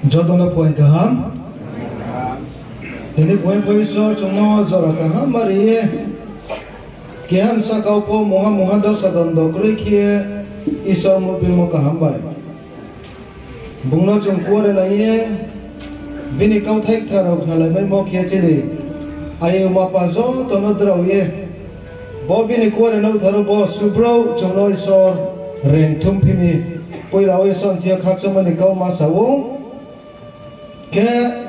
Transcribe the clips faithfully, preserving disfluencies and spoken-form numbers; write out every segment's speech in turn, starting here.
Joto no phuaing kaham. Tini phuaing pho Isor chung no jora kaham ma ri ye, keha bsa kau pho mungha mungha dosa dondo kroi khe ye Isor muhphrimo kaham bai. Bung no chung kuarenai ye, bini kauthai kthar rao khnalaimaimo khe chini aiyong mapha joto no drao ye, bo bini kuare nouhthar wo bo subrouh chung no Isor reing thumphi mi. Poila wo Isor ni thing yo khakchangmo ni kau ma sa ou. Khe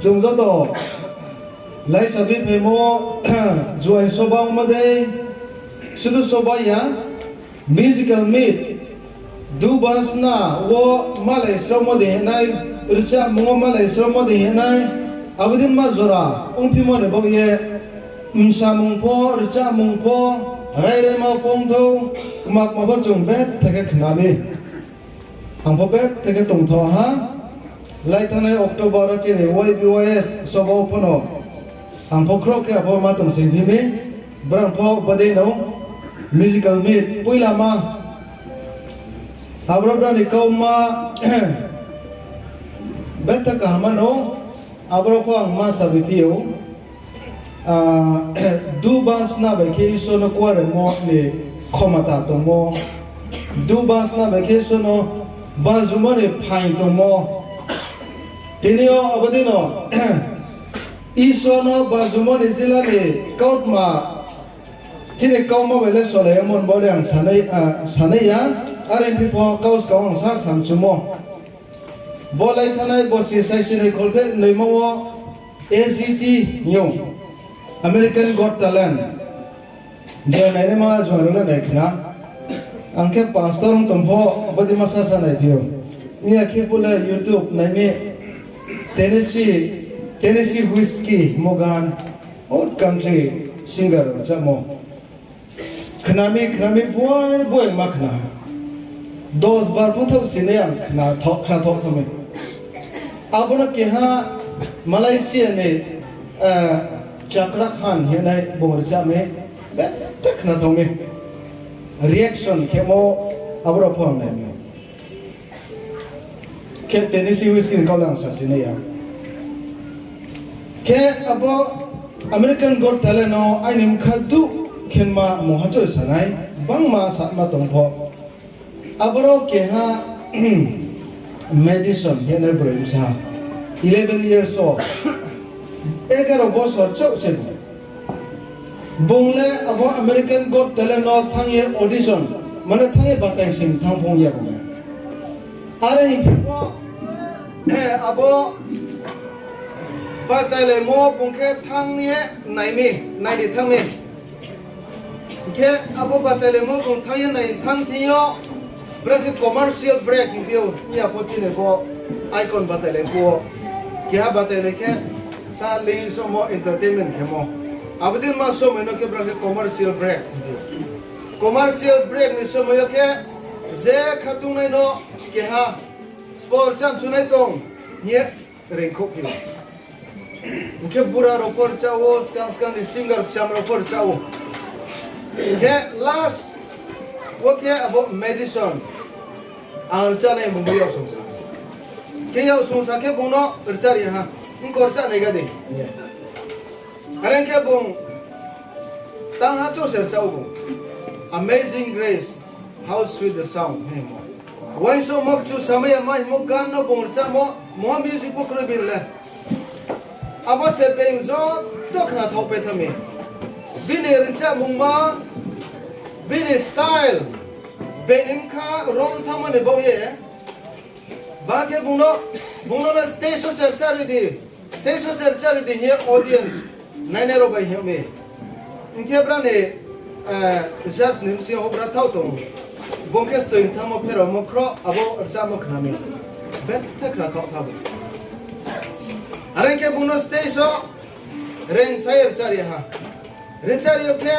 chung joto laisa biphaimo juaing soba ongmo dei, sudu soba ya, musical meet, duba sna wo malai sraomo dei hing nai, rchamung wo malai sraomo dei hing nai, abo dei ma jora ongphimo ni baoh ye, bsamung pho, rchamung pho, rairaima pho ong thou, kma kma pho chung betha khe khna mi. Ang pho betha khe tongthao ha. Lai thanngnai October wo chini Y B Y F soba wo pho no ang pho khrouh khe abo ma tong sing phi mi. Brang pho bodei no musical meet poila ma. Aboro brao ni kau ma betha kaham ma no. Aboro pho ang ma sabi phi ou. Ah, duba sna bai khe Isor no kuaremo ni khomota tongmo. Duba sna bai khe Isor no bajumo ni phaing tongmo. Tini yo abo dei no Isor no bajumo ni jila ni kautma, chini kauma bai le solai yamo ni bo le ang sanai, ah, sanai ya, are phi pho kau skang ang sa samchumo. Bo lai thanngnai bosi saisi ni kholpheh noima wo A G T hing ou, American Got Talent. Je nainaima juaing rao le nai khna. Ang khe pastor ong tong pho, bodei ma sasa nai phi ou. Miya khe bo le YouTube nai mi, Tennessee, Tennessee Whiskey mo gan, o country singer rchamo. Khna mi, khna mi, buai buai ma khna. Dos bar pho thaoh sinai ang khna thaoh, khna thaoh thanng mi. Abo no keha Malaysia ni, eh, Chakra Khan hing nai bung rchah mi. Betha khna thanng mi. Reaction khemo abo rao pho ang nai mi. Khe Tennessee Whiskey ni kau le ang sasi nai ya. Khe abo American Got Talent no aini bkha duh khe ma mungha choi sanai, bangma sama tong pho. Aboro keha Madison hing nai broi bsa, eleven years old, egaro bosor chouh se bung. Bung le abo American Got Talent no thanng ye audition, mane thanng ye batai sing thanng phung ya bung le. Are hing khe bo, eh, abo batailaimo bung khe thanng ye nai mi, nai ni thanng mi. Hing khe abo batailaimo bung thanng ye nai thanng thing yo, brang khe commercial break hing phi ou, miya pho chini bo Icon batailai phuh wo. Keha batailai khe sa ling somo entertainment khemo. Abo dei ma somoi no khe brang khe commercial break hing phi ou. Commercial break ni somoi yo khe je khatungnai no keha sport cham chunai tong hing ye reingkhouh phi ou. Hing khe bura rao pho rchah ou, skang skang ni singer kcham rao pho rchah ou. Hing khe last wo khe abo Madison, ang rchahnai bung bo yaksungsa. Khe yaksungsa khe bung no rchah ri ha, ongkor rchahnai ga di. Are khe bung tang ha chouh se rchah ou bung, Amazing Grace, how sweet the sound hingmo. Uaingsouhmo kchu samai ya ma hingmo gan no bung rchahmo, mungha music pho kroi bini le. Abo se being joto khnathaoh pai thanng mi. Bini rchahmungma, bini style, bini bkha rom thanngmo ni baoh ye, ba khe bung no, bung no le stage wo se rchah ri di, stage wo se rchah ri di hing ye audience nainai rao bai hing yag mi. Hing khe brang ni, eh, judge ni bsing yo houhgra thaoh tong. Bung khe stoi thanngmo pherao mo khroh abo rchahmo khna mi. Betha khnathaoh tha bo. Are khe bung no stage wo reingsa ye rchah ri ha. Rchah ri yo khe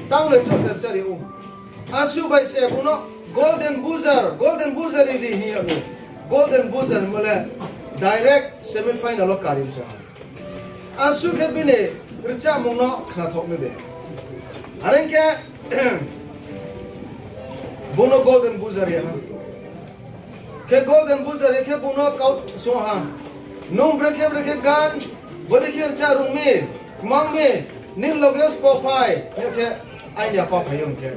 tangnoi chouh se rchah ri ou. Asuh bai se bung no Golden Buzzer, Golden Buzzer ri di hing yag mi. Golden Buzzer hingmo le direct semi final wo kari sa ha. Asuh khe bini rchahmung no khnathaoh mi de. Are khe bung no Golden Buzzer ri ha. Khe Golden Buzar khe bung no kau sung ha, nung brekhe brekhe gan, bodei khe rcha rung mi, kmang mi, nini loge yo sbo phai, hing khe aini apa phai ong khe,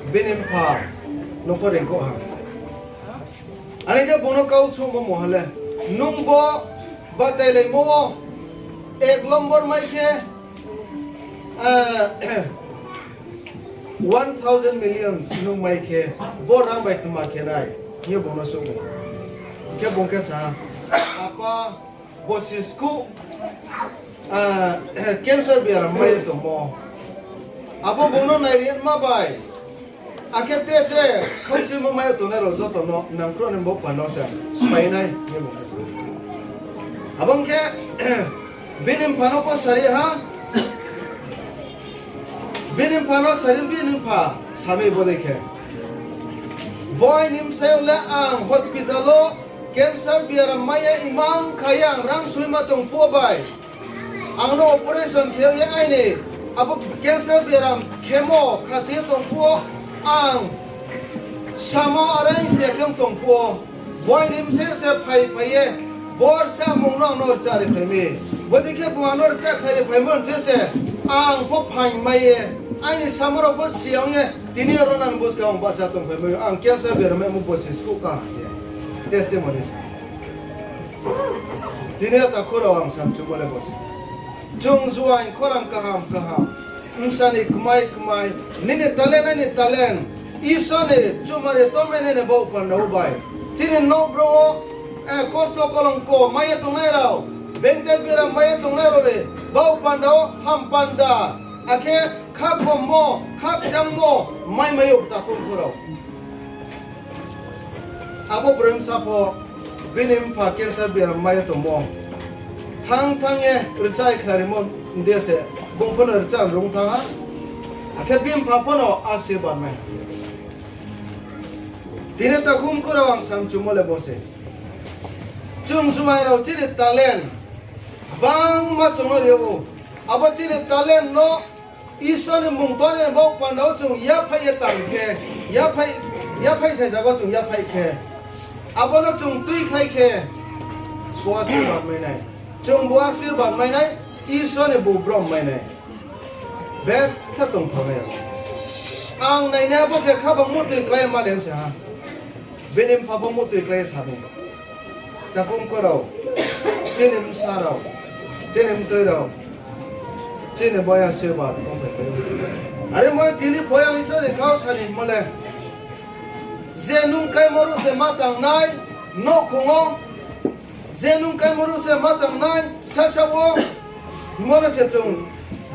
bini mpha no pho reingkhouh ha. Are khe bung no kau sungmo mo ha le, nung bo batailai mo wo, ek lombor mai khe, one thousand million nung mai khe, bo rang bai tma khe nai, hing ye bung no sung ou. Hing khe bung khe sa ha, Apa, bosi skuh, cancer biaram mai ye tongmo. Abo bung no nai ri ma bai. Akhe tre tre khaukchimo mai ye tongnai rao joto no nangkhruh ni bo panda wo se sphái nai, hing ye bung khe sa. Abo ong khe, bini mpha no pho sari ha, bini mpha no sari, bini mpha sa mi bodei khe, Boini bsayouh le ang hospital wo cancer biaram mai ye imang kha ye ang rang soima tong phuh wo bai, ang no operation khe ye aini abo cancer biaram khemo khasi ye tong phuh wo, ang samo araing se khe tong phuh wo, boini bsayouh se phai phai ye, bo rchamung no ang no rcha ri phai mi. Bodei khe bung ang no rcha khnari phaimo ni je se, ang pho phaing mai ye, aini samo rao pho si ong ye, tini yo ro nang buskang bahcha tong phai mi, ang cancer biaram maimo bosi skuh ka ye. Testimony sa. Tini yo takhu rao ang samchumo le bo se. Chung juaing khorang kaham kaham, bsa ni kmai kmai, nini talent, aini talent, Isor ni chumari tongmai nai ni baoh panda wo bai. Chini nouh brouh wo, kosto kolongko mai ye tongnai rao, bengte biaram mai ye tongnai rao ni baoh panda wo ham panda, akhe khakommo, khakchangmo, mai mai ou takhu mkhu rao. Abo broi bsa pho bini mpha cancer biaram mai ye tongmo. Thanng thanng ye rchai khnarimo de se, bung pho no rcha rung thanng ha. Akhe bini mpha pho no asirbad mai. Tini takhu mkhu rao ang samchumo le bo se. Chung juaing rao chini talent bangma chung no ri ou. Abo chini talent no Isor ni mmung tongnai ni baoh panda wo chung yaphaih ye tang khe, yaphaih, yaphaih thai zaga wo chung yaphaih khe, abo no chung tuikhlai khe, sbo asirbad mai nai. Chung bo asirbad mai nai, Isor ni bu brom mai nai. Betha tongthao nai. Ang nainaiha pho se khabang muhtoi klái ma le se ha. Bini mpha pho muhtoi klái sa mi. Takhu mkhu rao, chini bsa rao, chini mtoi rao, chini boya seba tongphai phai. Are mo tini pho ang Isor ni kau sa ni mo le, je nung kaimo ruh se ma tang nai, nouhkhong wo, je nung kaimo ruh se ma tang nai, sasa wo, himo no se chung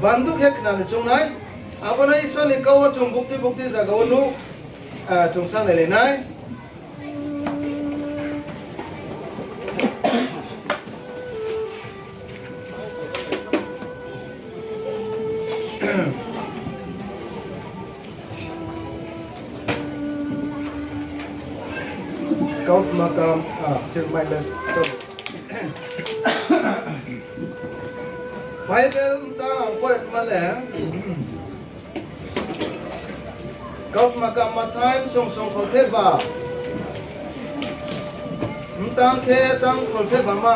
bandu khe khna ni choung nai, abo no Isor ni kau wo chung bukti bukti zaga wo nuh, chung sa nailai nai. Kautma kam, ah, chirmai le. Bible mtang ang pore ma le. Kautma kam Mathai bsung songkholpheh ba. Mtang khe tang kholpheh ba ma.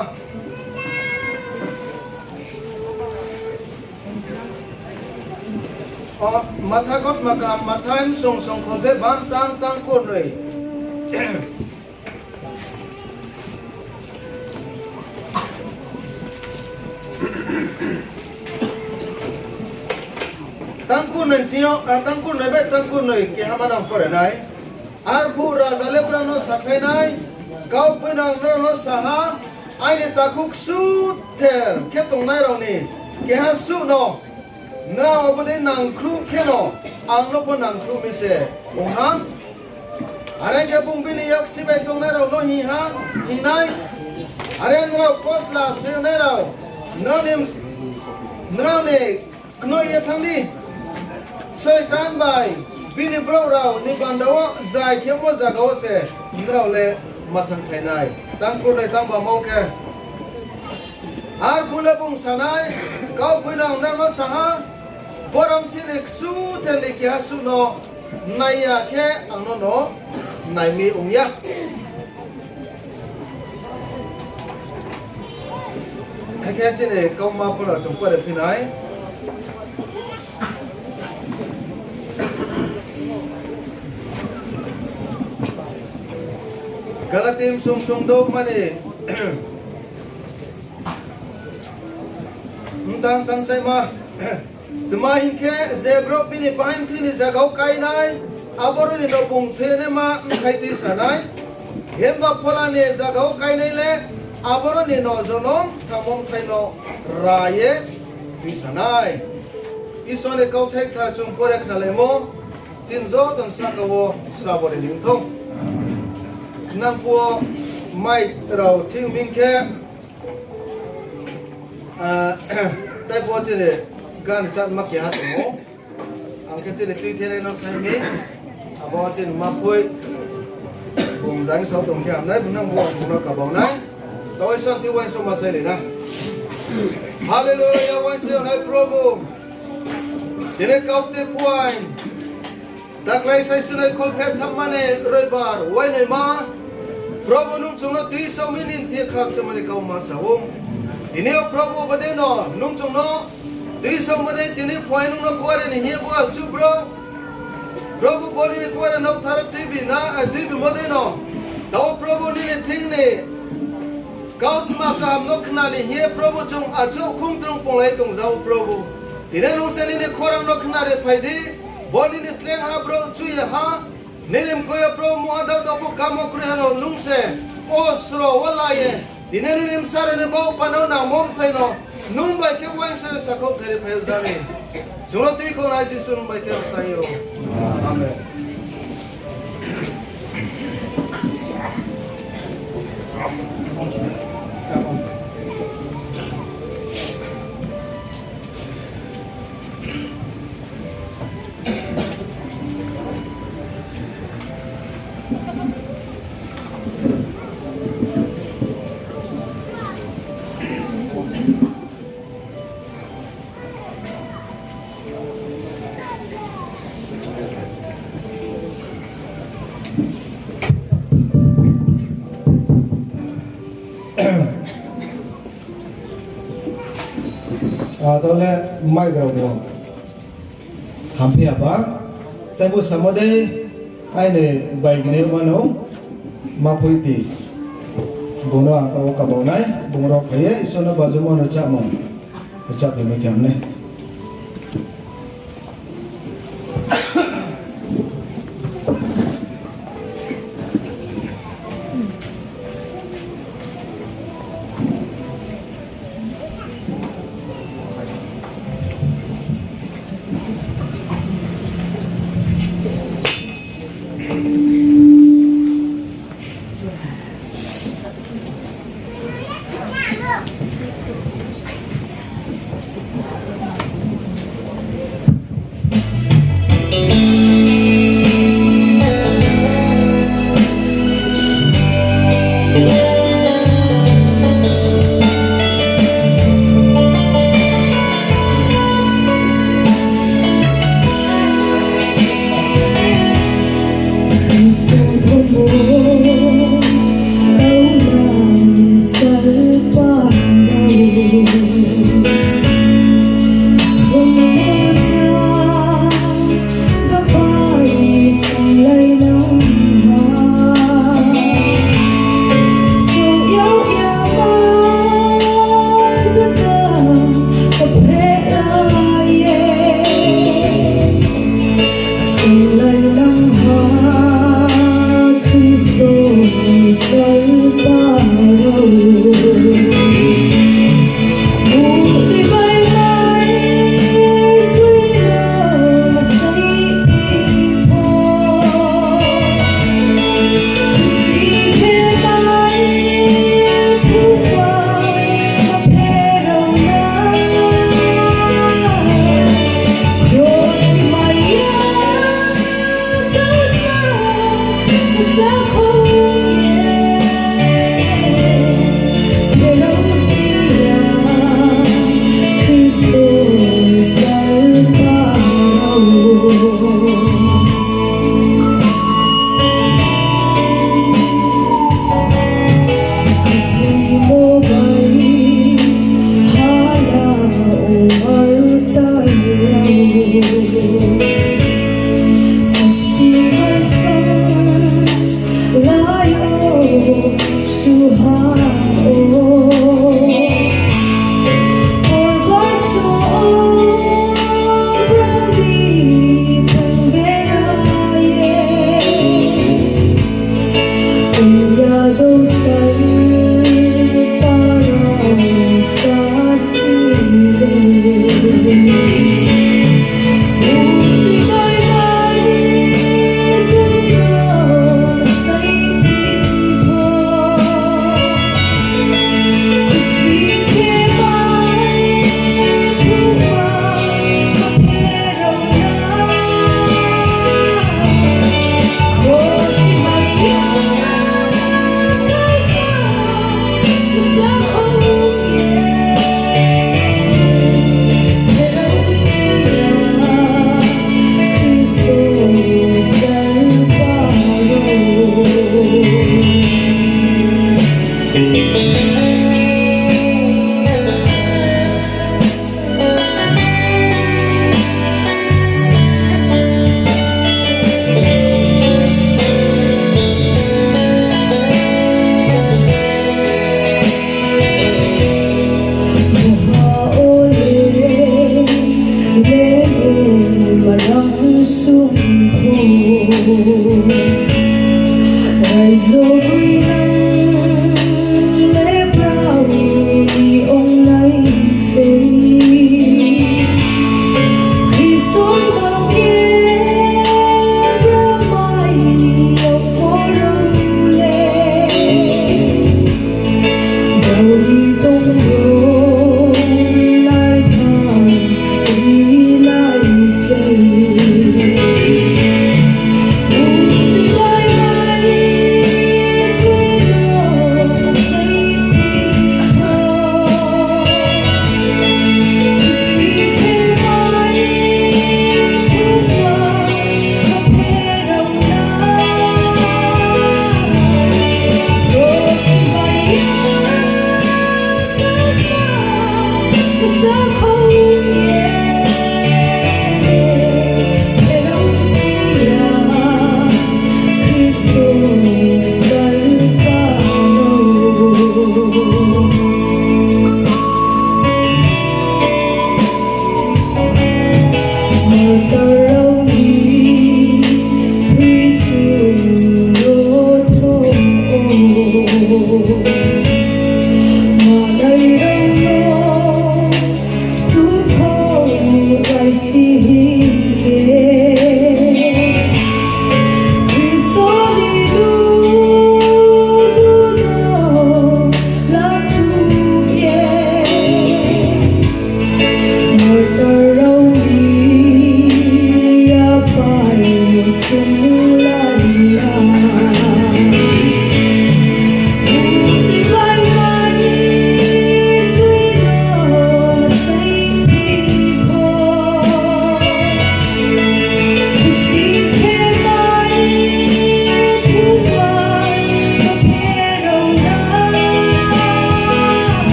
O, Matha kautma kam Mathai bsung songkholpheh ba mtang tang kurnoi. Tang kurnoi ching yo, ah, tang kurnoi bai tang kurnoi keha ma nang pore nai. Arphuh raja le brao no sakhlai nai, Kaugboino ang nrao no sa ha, aini takhu ksuther khe tongnai rao ni keha suh no nrao abo dei nangkhruh kheno ang no pho nangkhruh mi se ong ha. Are khe bung bini yaksi bai tongnai rao no hing ha, hing nai, are nrao kosla soinai rao, nrao ni, nrao ni knoih ye thanng di. Soitan bai bini brouh rao ni banda wo zai khe omo zaga wo se nrao le ma thanngkhlai nai. Tang kurnoi tang bama wo khe. Arphuh le bung sa nai, Kaugboino ang nrao no sa ha, borom sini ksuther ni keha suh no nai ya khe ang nono nai mi ong ya. Khe chini kauma pho no chung pore phi nai. Galati bsung sung douh mani mtang tang chaima. Tma hing khe, je brouh bini bahaing thini zaga wo kainai, aboro ni no bung thoinaima bthai tuisa nai. Himba Phola ni zaga wo kainai le, aboro ni no jonom thanngmo bthai no ra ye tuisa nai. Isor ni kauthai kthar chung pore khnalaimo, chini joto ni sahka wo srabo ri ni thou. Nang phuh wo mic rao thing ming khe, Ah, tei bo chini gan chatma keha tong ou. Ang khe chini tuithenai no sai mi. Abo chini ma phui. Bung jang sao tong khe hamnai, bung nang bo ang bung no kabang nai. Tawai santi uaingsouhma sai ri na. Hallelujah, uaingsouh nai Probhu. Tini kaukti phuaing. Taklai saisunai kholpheh thanngmani roibar uainaima, Probhu nung chung no tuisaoh mi ni thik khakchangmani kauma sa ou. Tini yo Probhu bodei no nung chung no tuisaoh mani tini phuaing nung no kuare ni hing ye bo asuh brouh, Probhu bo nini kuare nokthar tuibi na, tuibi bodei no. Tao Probhu nini thing ni kautma kaham no khna ni hing ye Probhu chung achouh khungtrung ponglai tongja ou Probhu. Tini nung se nini khorang no khna ri phai di, bo nini sleng ha brouh chuya ha, nini mkoih yo Probhu mungha dao dao pho kamo kroi ha no nung se, o sro wo la ye, tini nini bsa rao ni baoh panda wo nangmo bthai no, nung bai khe uaingsouh ye sakhouh khe ri phai ou jani. Chung no tuikhouhnai Jisu nung bai khe bsai ou. Amen. Ado le mai rao no hamphi ya ba, tei bo samo dei aini bai gini mano, ma phui di. Bung no ang tao kabang nai, bung rao phai ye Isor no bajummo no chámung rchah phaimai khe hamnai.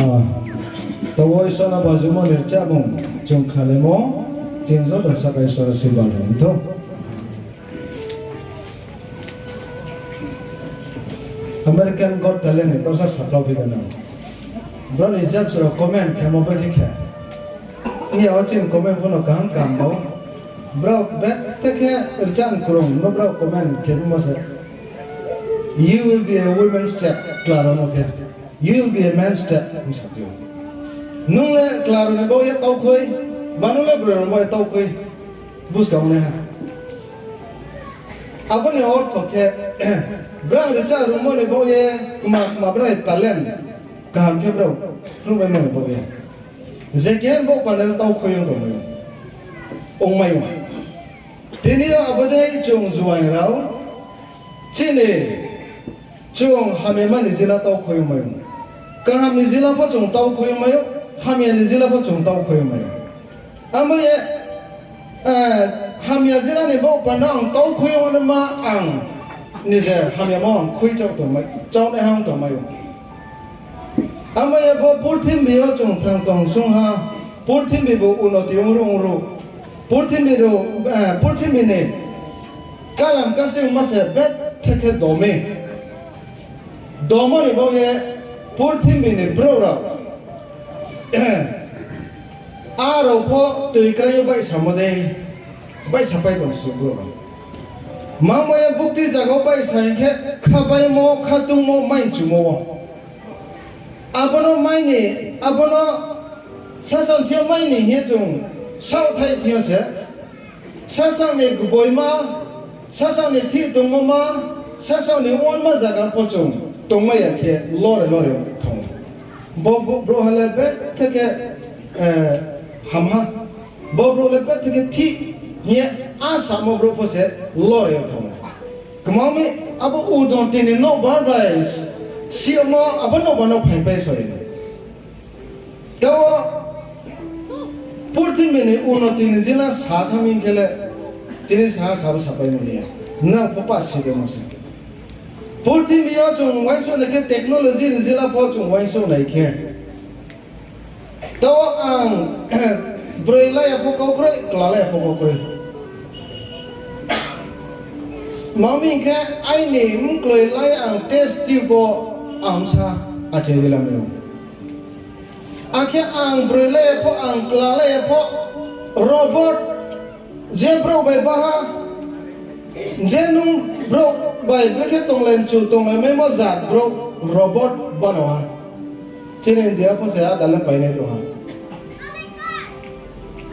Ah, tabo Isor no bajumo ni rchahmung chung khalaimo, chung joto saka Isor asirbad rao thou. American Got Talent ni torsa saklau phi gana. Brao ni judge rao comment khemo bai khe khe. Ni yao chini comment pho no kaham kaham bo. Brao bethe khe rchahmung krung no brao comment khe bimo se. You will be a women's step, kla rao no khe. You will be a man's step, hing sa phi ou. Nung le kla rao ni baoh ye taukhoi, ba nung le broi rao ni baoh ye taukhoi. Buskang nai ha. Abo ni ortho khe, brao rchah rumo ni baoh ye, kma kma brao ni talent kaham khe brao phnuhmaimo ni baoh ye, je keha ni baoh panda no taukhoi ong tongmai ou. Ongmai ou. Tini yo abo dei chung juaing rao, chini, chung hamyama ni jila taukhoi ongmai ou. Kaham ni jila pho chung taukhoi ongmai ou, hamya ni jila pho chung taukhoi ongmai ou. Abo ye, hamya jila ni baoh panda ang taukhoi ongnaima ang nije hamyama ang khui chá tongmai, chánaiha ong tongmai ou. Abo ye bo purthimbi yo chung thang tong sung ha, purthimbi bo unoti ong ruh ong ruh, purthimbi ro, purthimbi ni kalam kasingma se bethe khe domi. Domo ni baoh ye purthimbi ni brouh rao, a rao pho toi krai yo baihsamo dei, baihsapai tong su brouh rao. Mangmo ye bukti zaga wo baihsa hing khe khabaimo, khatungmo, mai mchumo wo. Abo no mai ni, abo no sasang thing yo mai ni hing ye chung saohthaih thing yo se, sasang ni gboima, sasang ni thih tongmo ma, sasang ni uanma zaga pho chung tongmai ya khe lore lore thanng ou. Bo, bo, brouhha le betha khe, eh, hamha. Bo brouh le betha khe thih hing ye a samo brouh pho se lore yo thanng ou. Kma mi abo uno tini nouhbar bai siyamo abo nouhbar no phaingpai soi. Tao purthimbi ni uno tini jila sa thanng mi khe le, tini sa sabo sapai mani ya. Nrao pho pah si de mo se. Purthimbi yo chung uaingsouh nai khe technology ni jila pho chung uaingsouh nai khe. Tao ang broi lai ya pho kau kroi, kla lai ya pho kau kroi. Tma mi hing khe aini mkloi lai ang test tube wo ang bsa achai ri lamai ou. Akhe ang broi lai ya pho, ang kla lai ya pho, robot, je brouh bai baha, je nung brouh bai brekhe tonglai mchu tonglai maimo jat brouh robot bano ha. Chini India pho se ada le painai tong ha.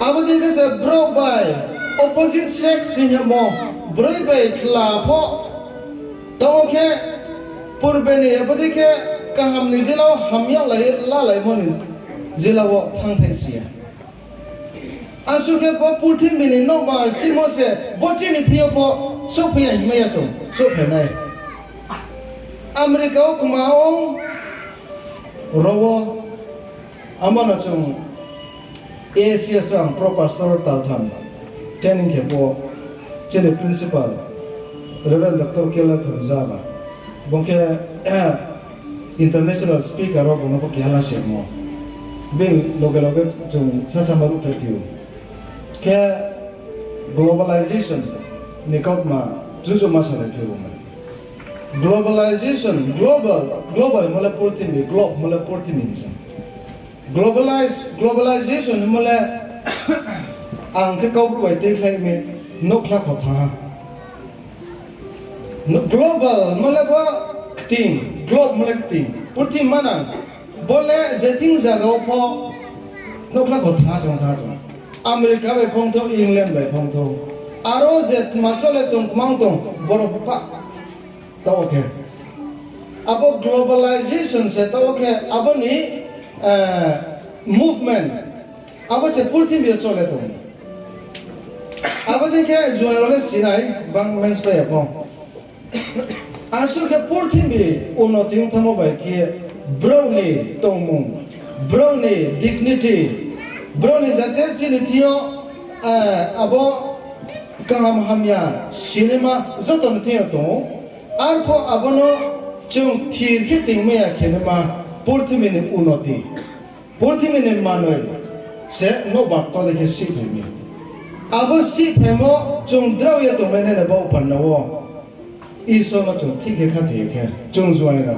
Abo dei khe se brouh bai opposite sex hing yamo, broi bai kla pho, tao khe purbe ni abo dei khe kaham ni jila wo hamya lai lalaimo ni jila wo thanngthai si ya. Asuh khe bo purthimbi ni nouhbar simo se bo chini thing yo pho souhphai ya hingmai ya chung souhphai nai. America wo kma ong ro wo, abo no chung A C S ang pro pastor taltham training khe pho chini principal Reverend Doctor Kela Thomzaba, bung khe international speaker rao bung no pho keha la simo. Bini loge loge chung sasama ruhphrephi ou. Khe globalization ni kautma juju ma salaiphi ou. Globalization, global, global hingmo le purthimbi, globe hingmo le purthimbi hing se. Globalize, globalization hingmo le ang khe Kaubru bai tuikhlai mi, nouhkhla kho thanng ha. Global hingmo le bo kting, globe hingmo le kting, purthimbi manang. Bo le je thing zaga wo pho nouhkhla kho thanng ha se ong thanng ha chung. America bai phongthou, England bai phongthou. Aro je tma chole tong, kmang tong, boro pho pah. Taoh khe abo globalization se taoh khe abo ni, eh, movement, abo se purthimbi yo chole tong. Abo dei khe juaing rao le sinai bang menspai ya pho. Asuh khe purthimbi unoti ong thanngmo bai khe brouh ni tongmung, brouh ni dignity, brouh ni jate chini thing yo, eh, abo kaham hamya sinima joto ni thing yo tong ou. Arphuh abo no chung thir khe tingmai ya khe naima purthimbi ni unoti, purthimbi ni manoi se nouhbar ktor dei khe sihphai mi. Abo sihphaimo chung drao ye tongmai nai ni baoh panda wo Isor no chung thik khe khathoi ye khe chung juaing rao,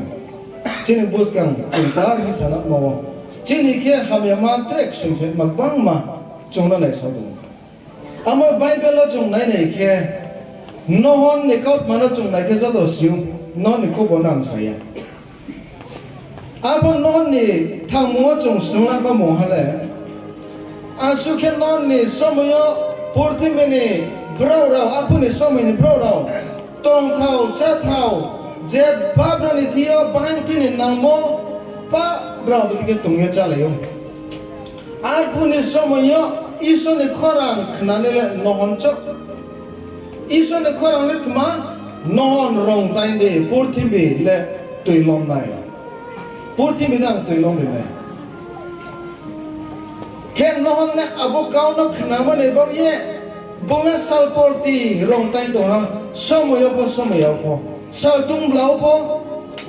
chini buskang chung par hing sanatma wo chini khe hamyama tre ksoingthaima gbangma chung no naisao tong ou. Amo Bible wo chung nainai khe, Nohon ni kautma no chung nai khe joto si ou, Nohon ni khoubo no ang sa ya. Arphuh Nohon ni thangmung wo chung snunglama mungha le, asuh khe Nohon ni somoi yo purthimbi ni brouh rao, arphuh ni somoi ni brouh rao, tongthao, cháthao, je pha brao ni thing yo bahaing thini nangmo, pha brao bodei khe tong ye chálai ou. Arphuh ni somoi yo Isor ni khorang khnanai le Nohon chouh. Isor ni khorang le kma, Nohon rongtai di, purthimbi le tuilom nai. Purthimbi no ang tuilom ri nai. Khe Nohon le abo kau no khnamo ni baoh ye, bung le salporti rongtai tong ha, somoi yo pho, somoi ya pho, saltungbla wo pho,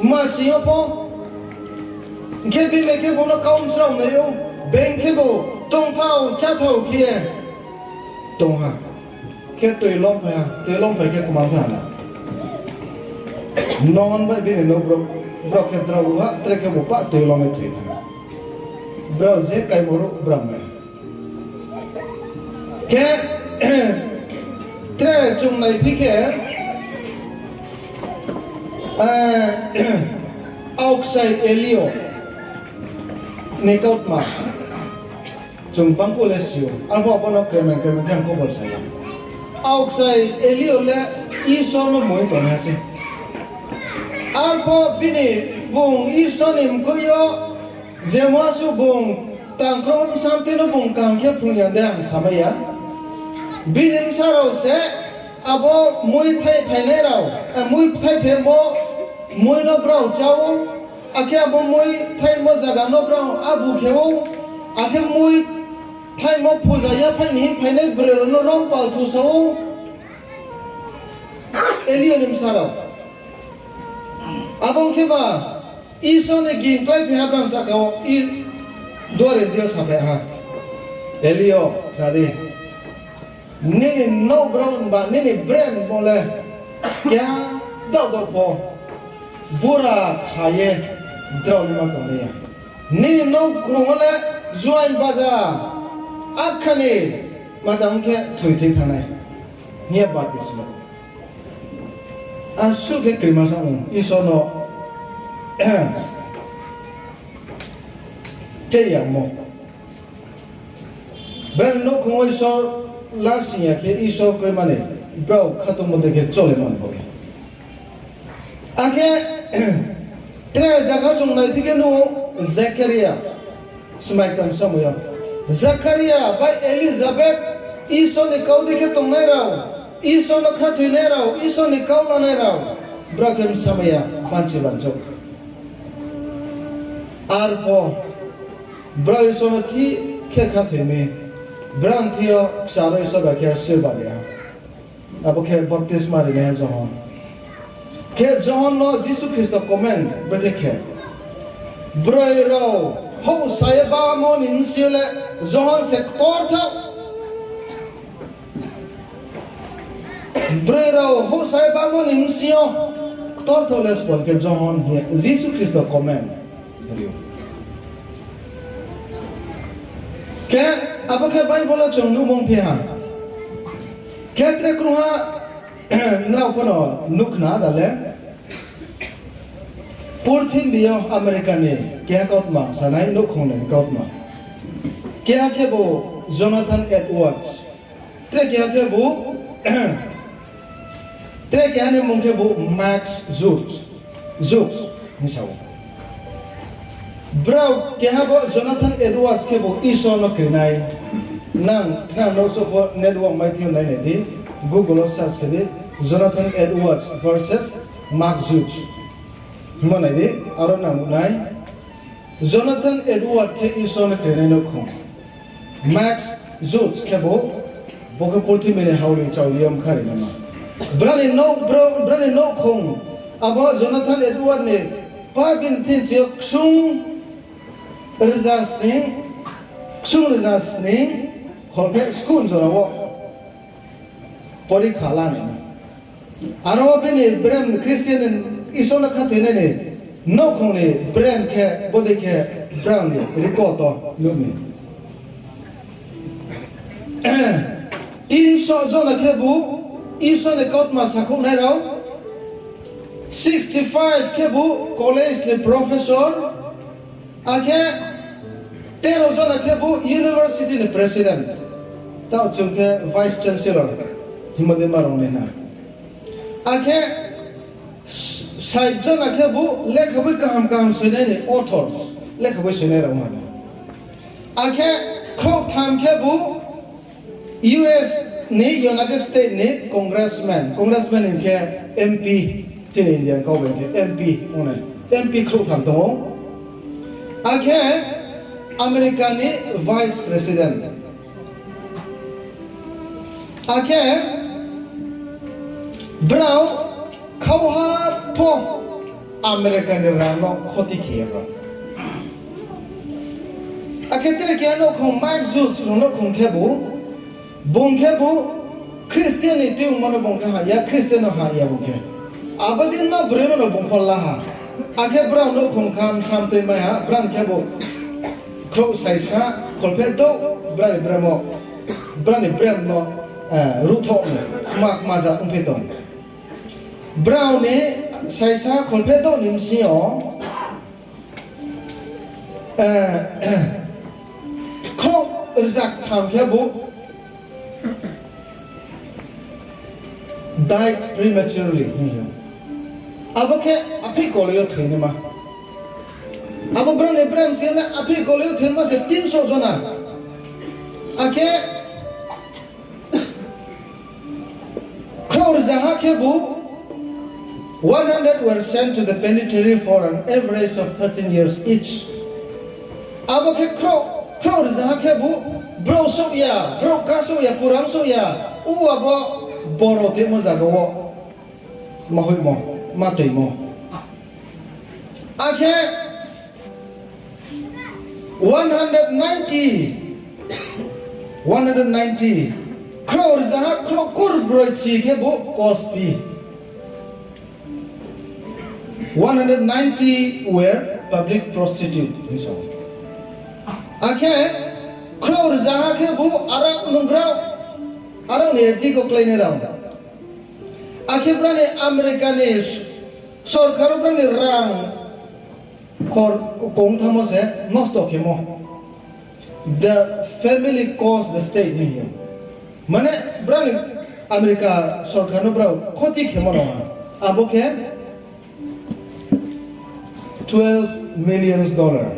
masi yo pho, khe bini khe bung no kau mchraonai ou, being khebu tongthao cháthao khe ye tong ha. Khe tuilomphai ha, tuilomphai khe kma khe ha na. Nohon bai bini nouh brouh, brao khe drao ha, tre khebu pah tuilom ye thoi ha. Brao je kaimo ruh bram nai. Khe tre chung naiphi khe, eh, aokchai Elio. ni kautma. Chung bangphuh le si ou, arphuh abo no kremen kremen khe ang khobor sa ya. Aokchai Elio le Isor no moi tongnaiha se. Arphuh bini bung Isor ni mkoih yo je muasuh bung tangkro bsam tei no bung kaham khe phrung ya de ang samai ya. Bini bsa rao se abo moi thai phainai rao, eh, moi thai phaimo moi no brao chá ou, akhe abo moi thaimo zaga no brao abu khe ou, akhe moi thaimo phuja yaphaih ni hing phainai broi rao no rong pal thusa ou. Elio ni bsa rao. Abo ong khe ba, Isor ni ging kláiphai ha brang sahka wo, i duari deing yo saphai ha. Elio, khna di. Nini nouh brao ba, nini brem bo le keha daoh daoh pho bura kha ye drao naima tongnai ya. Nini nouhkhong wo le juaing baja, akha ni ma tang khe thoi thoi thanngnai hing ye batismo. Asuh khe krima sa ong, Isor no cheh yamo. Brao ni nouhkhong wo Isor lasing ya khe Isor kroima ni brao khatungmo dei khe chole man bo ye. Akhe tre zaga chung naiphi khe nuh ou Zekaria, smai tang somoi yo. Zekaria bai Elizabeth, Isor ni kau dei khe tongnai rao, Isor no khathoinai rao, Isor ni kau lanai rao, brao khe bsa mai ya, banchi banchouh. Arphuh brao Isor no thik khe khathoi mi, brao ni thing yo kchar wo Isor bai khe asirbad ri ha. Abo khe baptisma rinaiha Johon. Khe Johon no Jisu Khristo comment brekhe khe, broi rao houhsa ye bamo ni bsing yo le Johon se ktorthaoh. Broi rao houhsa ye bamo ni bsing yo ktorthaoh le sbo khe Johon hing ye Jisu Khristo comment ri ou. Khe abo khe Bible wo chung nuhmo ongphi ha. Khe tre krungha nrao pho no nuh khna da le. Purthimbi yo America ni keha kautma sanai nouhkhong ni kautma. Keha khebu Jonathan Edwards. Tre keha khebu, tre keha ni mmung khebu Max Judge, Judge hing sa ou. Brao keha bo Jonathan Edwards khebu Isor no krinai. Nang khna no souh pho network mai thing yo nai nai di, Google wo search khe di, Jonathan Edwards versus Mark Judge hingmo nai di, aro nang nuh nai. Jonathan Edward khe Isor ni krenai nouhkhong. Max Judge khebu, bo khe purthimbi ni haoli chaoli yo bkha ri naima. Brao ni nouh, brao, brao ni nouhkhong, abo Jonathan Edward ni pa bini thing yo ksung rza sning, ksung rza sning, kholpheh skun jora wo porikha la nai. Aro bini brem Christian ni Isor no khathoinai ni nouhkhong ni brem khe bodei khe brao ni record wo nuh mi. Tinso jona khebu Isor ni kautma sakhouhnai rao, sixty five khebu college ni professor, akhe tero jona khebu university ni president, taoh chung khe vice chancellor hingmo dei ma rao nai na. Akhe sait jona khebu lekha boi kaham kaham soinai ni authors, lekha boi soinai rao ma na. Akhe khrouhtham khebu U S ni, United States ni congressman, congressman hing khe M P, chini Indian kau bai khe M P ong nai, M P khrouhtham tong ou. Akhe America ni vice president. Akhe brao khauha pho America ni rang no khoti khe ye brao. Akhe tre keha nouhkhong Mike Judge rao nouhkhong khebu, bung khebu Christian ni tuimo no bung khe ha ya, Christian no ha ya bung khe. Abo din ma broi no bung pho la ha. Akhe brao nouhkhong kham sam tui mai ha, brao khebu khrouh saisa, kholpheh douh, brao ni brem wo, brao ni brem no, eh, ruhthoh no, kma kma jat ongphi tong. Brao ni saisa kholpheh douh ni bsing yo, Eh, khrouh rzaktham khe bo died prematurely hing ou. Abo khe aphih koloi yo thoinaima. Abo brao ni brem chini le aphih koloi yo thoinaima se tinso jona. Akhe khrouh rzaha khe bo one hundred were sent to the penitentiary for an average of thirteen years each. Abo khe khrouh, khrouh rzaha khe bo brouh souh ya, brouh kasouh ya, purang souh ya, uwa bo boro timo zaga wo ma hoihmo, ma toimo. Akhe one hundred ninety, one hundred ninety, khrouh rzaha khrouh kurbroi chi khe bo kospi. One hundred ninety were public prostitute hing sa ou. Akhe khrouh rzaha khe bo arao nungrao, arao ni edi ko kláinai rao. Akhe brao ni America ni sorkar wo brao ni rang khor kong thanngmo se nosto khemo. The family cost the state hing ou. Mane brao ni America sorkar no brao khoti khemo no ha. Abo khe twelve million dollar.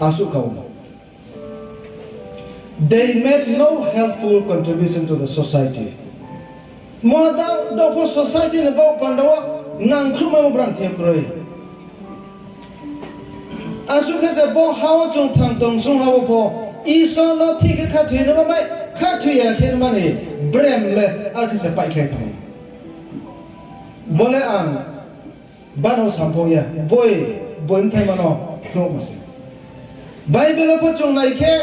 Asuh kau. They made no helpful contribution to the society. Mo da, da pho society ni baoh panda wo nangkhruhmaimo brang the kroi. Asuh khe se bo ha wo chung thang tong sung ha wo pho, Isor no thik khe khathoi naima bai, khathoi ya khe naima ni brem le, ar khe se paihkhlai thanng. Bo le ang bano samphong ya, boi, boi mthaima no phnuhmo se. Bible wo pho chung nai khe,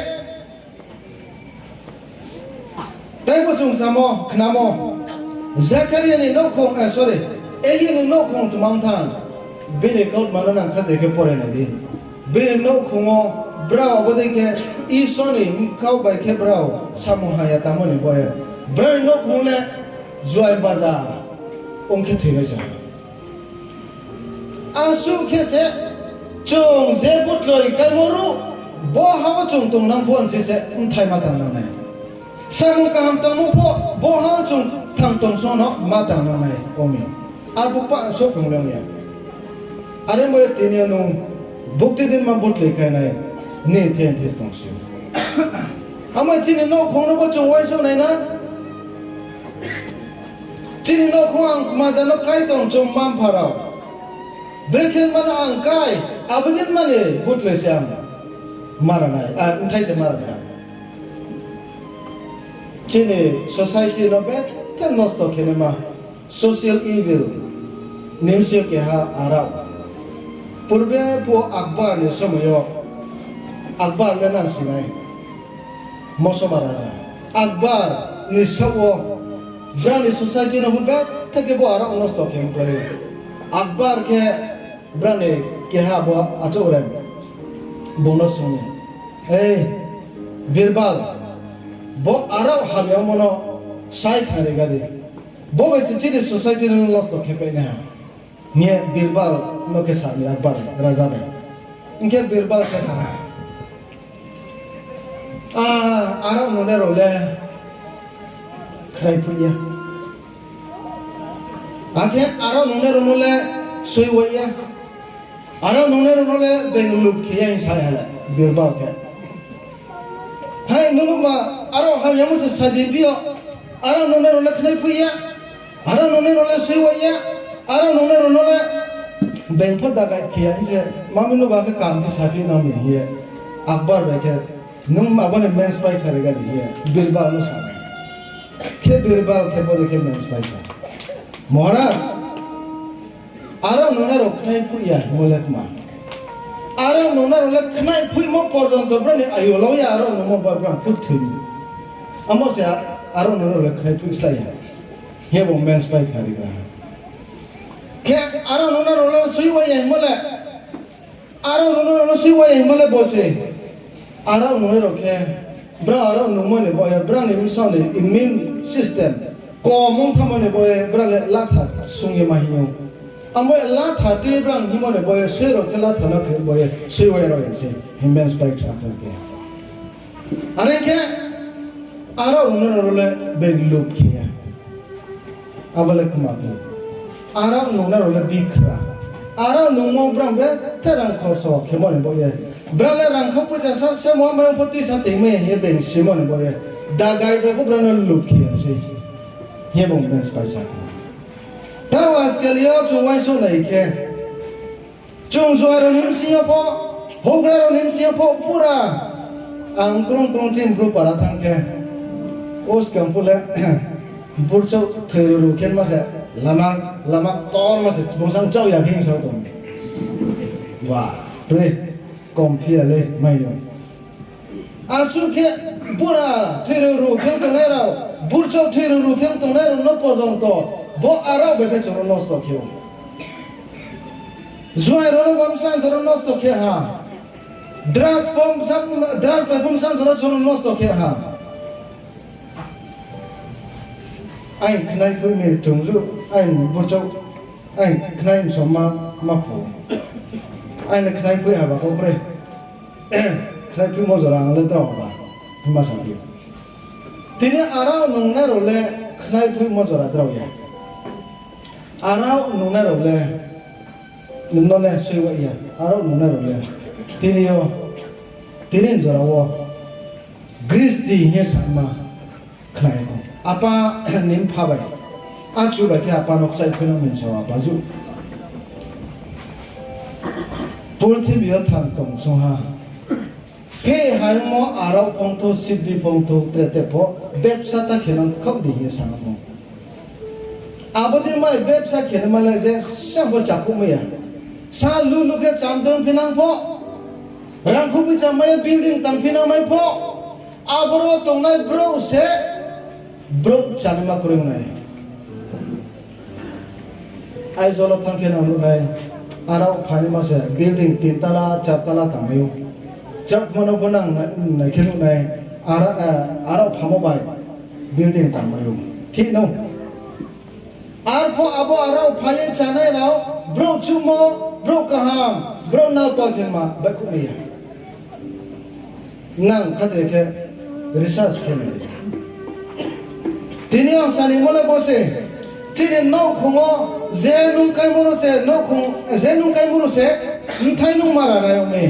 tei pho chung samo, khnamo, Zakaria ni nouhkhong, eh, sorry, Eli ni nouhkhong tma ong thanng, bini kautma no nang khathoi khe pore nai di. Bini nouhkhong wo brao abo dei khe Isor ni bkhaoh bai khe brao samung hamya tangmo ni baoh ye, brao ni nouhkhong le juaing baja ong khe thoinai se. Asuh khe se chung je butloi kaimo ruh, bo ha wo chung tongnang pho nsi se mthai ma tang nang nai. Samung kaham tangmo pho, bo ha wo chung thang tong sung no ma tang nang nai, ong mi. Arphuh pah souhphung le ong ya. Are bo ye tini yo nung bukti dei ma butloi kainai, nini the nthi tong si. Amo chini nouhkhong no bo chung uaingsouh nai na. Chini nouhkhong ang kmaja no kái tong chung mma-mpha rao. Brekhe mano ang kái, abo dei mani butloi se ang mara nai, a, mthai se mara nai. Chini society no bethe nosto khe naima, social evil, nimsi keha arao. Purbe phuh Akbar ni somoi yo, Akbar le nang si nai, Mosoma raja. Akbar ni saoh wo, brao ni society no pho bethe khe bo arao nosto khe mklai ou. Akbar khe brao ni keha bo achouh re, bung no swunng ou, Ei, Birbal, bo arao hamyamo no sai khnari ga di. Bo bai se chini society no nosto khe pai nai ha. Hing ye Birbal no khe sa mi Akbar raja bai. Hing khe Birbal khe sa ha, A, arao nungnai rao le khnai phuih ya. Akhe arao nungnai rao no le soi wai ya. Arao nungnai rao no le being lub khe ya hing sa ha le Birbal khe. Hai, nung ma arao hamyamo se sa di bi yo. Arao nungnai rao le khnai phuih ya. Arao nungnai rao le soi wai ya. Arao nungnai rao no le being pho dagai khe ya hing se, ma mi nuh ba khe kaham khe saphi nang mi hing ye. Akbar bai khe, nung abo ni manspai khnari ga di hing ye Birbal no sa nai. Khe Birbal khe bo dei khe manspai sa, Maharaj, arao nungnai rao khnai phuih ya hingmo le kma. Arao nungnai rao le khnai phuihmo porjonto brao ni ayu lau ya, arao nungmo ba brao khuh thoi mi. Amo se arao nungnai rao le khnai phuih slái ya. Hing ye bo manspai khnari ga ha. Khe arao nungnai rao le soi wai ya hingmo le, arao nungnai rao le soi wai ya hingmo le bo se. Arao nungnai rao khe, brao arao nungmo ni baoh ye brao ni bsaoh ni immune system kom ong thanngmo ni baoh ye brao le latha sung ye ma hing ou. Amo latha tui brang hingmo ni bo ye, sui rao khe latha no khe bo ye, sui wai rao ye se, himba spai ksa khe. Are khe, arao nung nai rao le being lup khe ya. Abo le kma khe. Arao nung nai rao le bikhra. Arao nungmo brang bethe rang khorso khemo ni bo ye. Brang le rang kha poicha sa se mo mai pho tuisa tengmai ye hing ye being simo ni bo ye. Dagai rao pho brang no lup khe ya se. Hing ye bung being spai sa khe. Tao ajkal yo chung uaingsouh nai khe, chung juai rao ni bsing yo pho, houhgra rao ni bsing yo pho pura, ang krung krung chini bru para thanng khe, o skang phuh le, burchouh thoi ru ru khe ma se, lama, lama ktor ma se, bung sang chaoh ya khe hing sa tong. Wa, pre, kom phi ya le, mai yo. Asuh khe bura thoi ru ru khe tongnai rao, burchouh thoi ru ru khe tongnai rao no porjonto, bo arao bai khe chung no nosto khe ou. Juai rao no bo bsa jora nosto khe ha. Drugs bo bsa, drugs bai bo bsa jora chung no nosto khe ha. Aini khnai phui mi tongju, aini burchouh, aini khnai msom ma, ma phu. Aini khnai phui haba kau kroi. Khnai phuimo jora ang le drao haba, hima sa phi. Tini arao nungnai rao le khnai phuimo jora drao ya. Arao nungnai rao le, nung no le soi wai ya, arao nungnai rao le. Tini yo, tini jora wo, gristi hing ye sama khnai kho. Apa ni mpha bai, achu bai khe apa no kchaih khui no minsao apa ju. Purthimbi yo thang tong song ha. Khe haimo arao phongthou, sibdi phongthou, tre te pho, bepsa ta khe nang khaoh di hing ye sa no pho. Abo dei mai bepsa khe nai ma le je sa pho chakhouh mai ya. Sa lulu khe cham tong phi nang pho. Rangkhou poicha mai ye building tang phi nang mai pho. Aboro tongnai brouh se, brouh chanaima kroi nai. Aizawl wo thanng khe no nuh nai, arao phaima se building tin tala, char tala tangmai ou. Chakma no pho nang nai, nai khe nuh nai, ara-, eh, arao phamo bai building tangmai ou. Thik no. Arphuh abo arao phai ye chánai rao, brouh chumo, brouh kaham, brouh nalpa khe ma baihkhouh mai ya. Nang khathoi khe research khe nai. Tini ang sanimo le bo se, chini nouhkhong wo je nung kaimo no se, nouhkhong, je nung kaimo no se, bthai nung mara nai ong mi.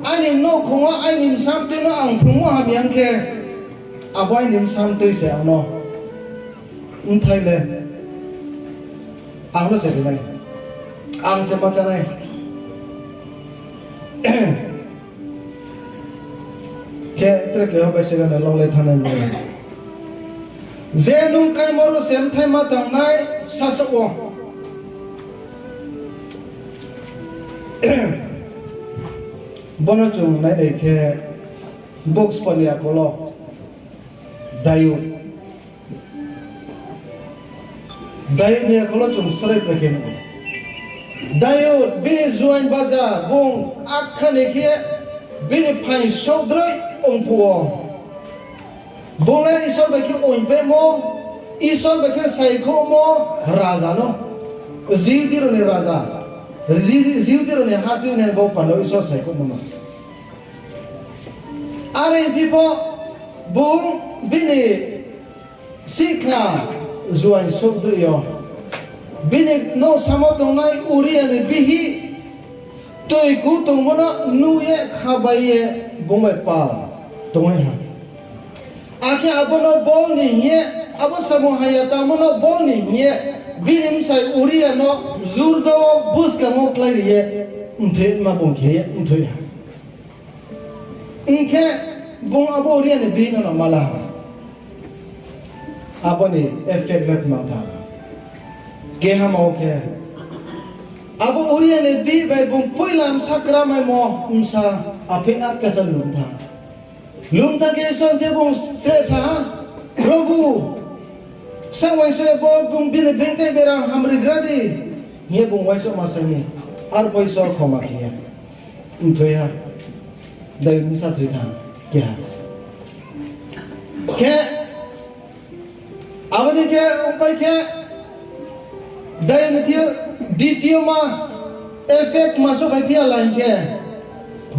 Aini nouhkhong wo aini bsa mtoi no ang phrungmo hamya ong khe, abo aini bsa mtoi se ang no bthai le ang no se ri nai. Ang se ma chá nai. Khe tre keha bai se gana lolai thanngnai mo. Je nung kaimo no se bthai ma tangnai sasaoh wo. Bono chung nai nai khe, books pal ni akol wo Dayud. Dayud ni akol wo chung srai pai khe nuh ou. Dayud, bini juaing baja, bung akha ni khe bini phaing souhdroi ong phuh wo. Bung le Isor bai khe oingpaimo, Isor bai khe saikhouhmo raja no. Jihudi rao ni raja, Ji-, Jihudi rao ni ha tuinai bo panda wo Isor saikhouhmo no. Are phi pho bung bini sihkhla juaing souhdroi yo, bini nouh samo tongnai Uria ni bihih toi ku tongmo no nuh ye khabai ye bung bai pal tongmai ha. Akhe abo no bol ni hing ye, abo samung hamya tangmo no bol ni hing ye, bini bsai Uria no jurdo wo buskang wo kláiri ye, mthoima bung khe ye mthoi ha. Hing khe bung abo Uria ni bihih no no ma la ha. Abo ni effect le tma tha. Kehama wo khe, abo Uria ni bihih bai bung poila bsa kramaimo bsa apheih atkasa lum tha. Lum tha khe Isor ni thing bung tre sa ha, Probhu, sa uaingsouh ye bo bung bini being tei berang hamri gra di, hing ye bung uaingsouhma sa mi. Arpho Isor khoma khe ye mthoi ha. Dayud bsa thoi tha, keha. Khe, abo dei khe ongpai khe, Dayud ni thing yo Ditioma effect ma souhphai phi ya la hing khe,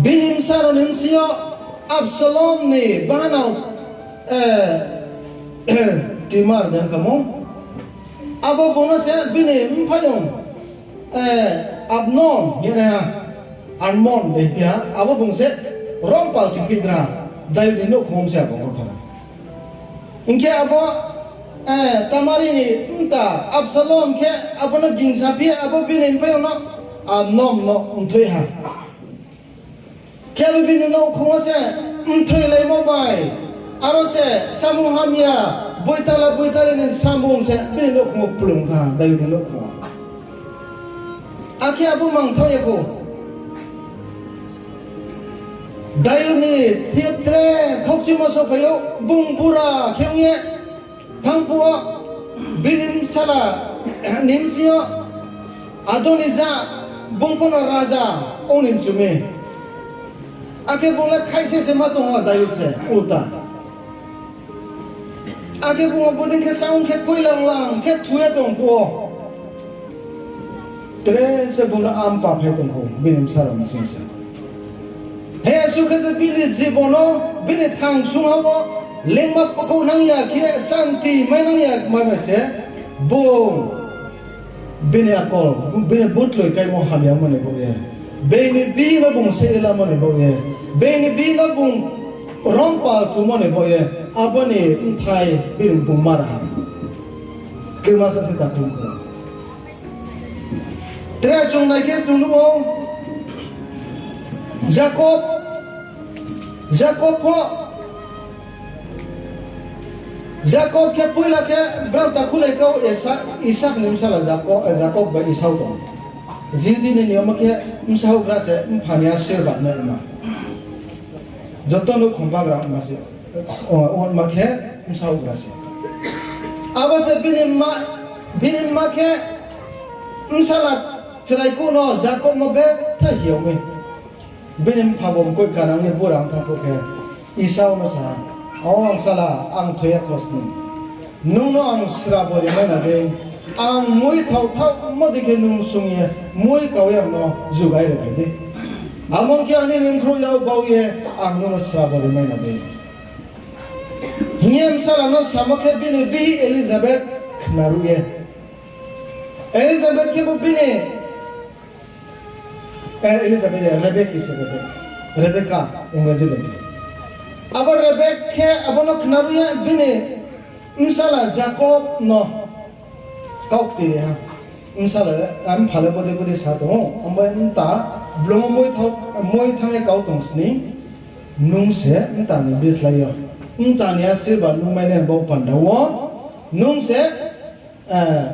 bini bsa rao ni bsing yo Absalom ni bahanao, eh, Tamar de kamo. Abo bung no se bini mphaiyong, eh, Amnon hing ye nai ha, Amnon de phi ha, abo bung se rongpal thuphigra, Dayud ni nouhkhong se abo kothar. Hing khe abo, eh, Tamar ni mta Absalom khe abo no gingsa phi ye abo bini mphaiyong no Amnon no mthoi ha. Khe abo bini nouhkhong wo se mthoilaimo bai, aro se samung hamya, boitala boitali ni samung se bini nouhkhong wo kplung kha, Dayud ni nouhkhong wo. Akhe abo mangthaoh ya khou. Dayud ni thing yo tre khaukchimo souhphai ou, bung bura khe ong ye thanng phuh wo, bini bsala ni bsing yo Adonija, bung pho no raja ong ni mchu mi. Akhe bung le khaihse se ma tong ha, Dayud se ulta. Akhe bung abo dei khe saong khe koilang lang khe thu ye tong phuh wo, tre se bung no ampa phai tong khou, bini bsa rao ni bsing se. He su khe je bini jibon no, bini thangsung ha wo lengma pakhouh nang ya khe, santi mai nang ya mai bai se, bung bini akol, bini butloi kaimo hamya mo ni baoh ye, bini bihih no bung sehlamo ni baoh ye, bini bihih no bung rongpal thumo ni baoh ye, abo ni bthai bini bung mara ha. Krima sa se takhu. Tre chung nai khe chung nuh ou, Jakob, Jakob pho, Jakob khe poila khe brao takhulai kau Esa-, Isak ni bsala Jakob, eh, Jakob bai Esau tong. Jihudi ni niyom khe bsa houhgra se mpha ni asirbad nai ma. Joto nouhkhong bagra ongma se, o, ongma khe bsa houhgra se. Abo se bini mma, bini mma khe bsala chrai kuh no Jakob no betha hiao mi. Bini mpha bo mkoih kanang ye bura ong thanng phuh khe, Esau no sa ha, O ang sala, ang thoi ya khosning. Nung no ang srabo rimai na dei, ang mui thao thaohmo dei khe nung sung ye, mui kau ye ang no jugai ri phai di. Amo ong khe ang nini bkhrouh yag bau ye, ang nung no srabo rimai na dei. Hing ye bsala no samo khe bini bihih Elizabeth khnaruh ye. Elizabeth khe bo bini Eh, Elizabeth, eh, Rebek se Rebek. Rebeka, Engraji bai khe. Abo Rebek khe abo no khnaruh ye bini bsala Jakob no kau ktiri ha. Bsala, eh, mpha le bo je bo de sa tong ou, abo mta, blung moi thao, moi thanng ye kau tong sning, nung se mta ni bislái yo, mta ni asirbad nung mai nai bo panda wo, nung se, eh,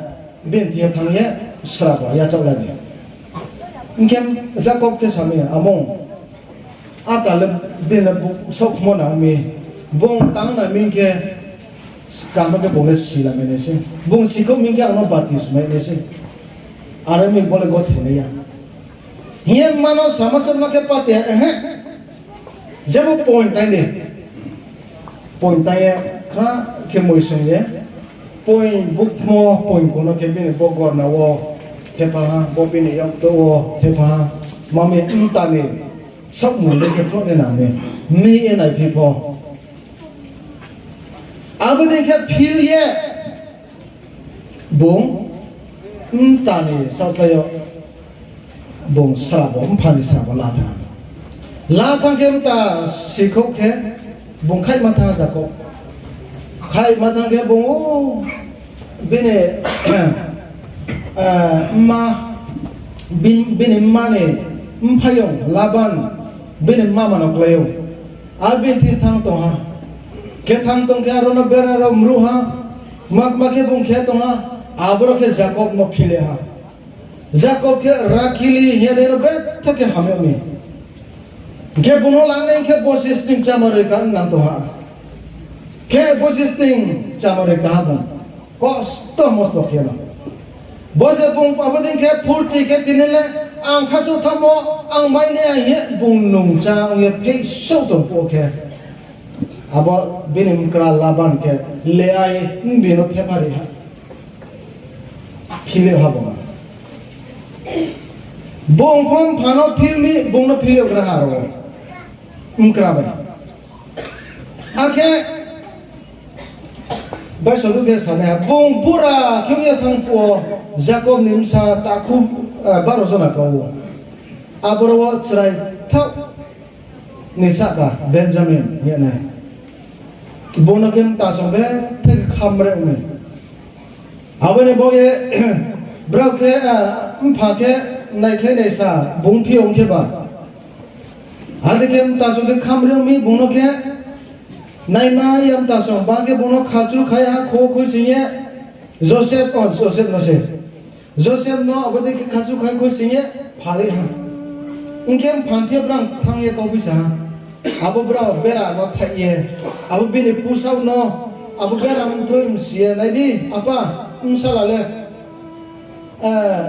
bini thing yo thanng ye srabo yachaoh la di. Hing khe Jakob khe sa mi, Amo, ata le bini le bu-, saohkhmo nang mi, bung tang nang mi hing khe, kaham khe bung le si la mai nai se. Bung sikhouh mi hing khe ang no batismai nai se. Are mi bo le gothe nai ya. Hing ye mma no sama se ma khe pate, ehe. Jebo point tang di. Point tang ye khna khe moi song ye. Point bukthmo, point kono khe bini bo gorna wo thepha ha, bo bini yakto wo thepha ha. Mami mta ni saohmung le khe throh ni nang ni. Mi ye naiphi pho. Abo dei khe phil ye bung mta ni saohkhlai yo bung srabo, mpha ni srabo la thanng. La thanng khe mta sikhouh khe bung khaihma thanng Jakob. Khaihma thanng khe bung o bini, eh, mma, bin-, bini mma ni mphaiyong Laban bini mma ma no klái ou. Abo bini thing thanng tong ha. Khe thanng tong khe aro no bera rao mruh ha. Kma kma khe bung khe tong ha. Aboro khe Jakob no phil ye ha. Jakob khe Rakili hing ye no betha khe hamyag mi. Khe bung no langnai khe bosi sning chámari ka nang tong ha. Khe bosi sning chámari ka ha bung. Kosto mosto khe no. Bo se bung abo dei khe phurti khe tini le ang khasouh thanngmo, ang mai nai hing ye bung nungcha ong ye pheisouh tong phuh khe. Abo bini mkra Laban khe Leai bini no thepha ri ha. Phil ye ha bo. Bung pho mpha no phil mi, bung no phil yag gra ha ro. Mkra bai. Akhe bai sodu khe sanai ha, bung bura khe ong ye thanng phuh wo Jakob ni bsa takhu, eh, baro jona kau ou. Aboro wo chrai thaoh ni sahka Benjamin hing ye nai. Bung no khe mtasong bethe khe khamre ong mi. Abo ni baoh ye brao khe, ah, mpha khe naikhlai naisa bung phi ong khe ba. Ade khe mtasong khe khamre ong mi bung no khe naima ya mtasong ba khe bung no khachru khai ha kho khuising ye Joseph, o, Joseph no se. Joseph no abo dei khe khachru khai khuising ye phari ha. Hing khe mpha ni thing yo brang thanng ye kauphi sa ha. Abo brao bera no thaih ye, abo bini pusao no, abo bera mthoi msi ye, nai di, apa, bsala le, eh,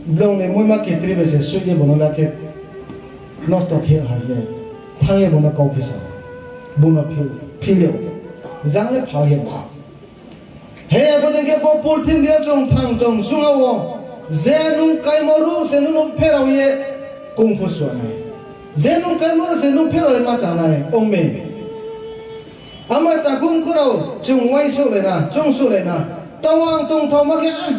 blong ni muima ketri bai se suih ye bung no la khe nosto khe ha hing ye, thanng ye bung no kauphi sa, bung no phil, phil ye, jang le pha ye. He, abo dei khe bo purthimbi yo chung thang tong sung ha wo, je nung kaimo ruh se nung no pherao ye kung pho sua nai. Je nung kaimo ruh se nung pherao ye ma tang nai, ong mi. Ama takhu mkhu rao chung uaingsouhlai na, chung souhlai na. Taoh ang tongthaoma khe, ah,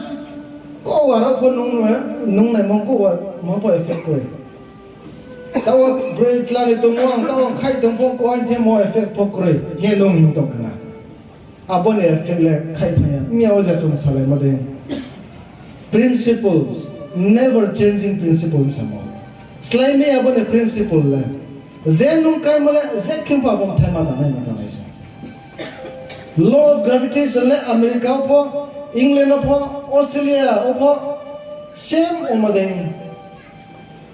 kouwa rao pho nung, nung naimo kouwa ma pho effect kroi. Taoh wo broi chla ni tongmo ang, taoh wo khaih tong pho, ko aini themo effect pho kroi, hing ye nung hing tong khna. Abo ni effect le khaih thang ya. Miya wo je chung salaimo dei. Principles, never changing principle hing samo. Slái mi abo ni principle le. Je nung kaimo le, je khe pho abo mthai ma tangnai, ma tangnai se. Law of gravitation le America wo pho, England wo pho, Australia wo pho, same ongmo dei.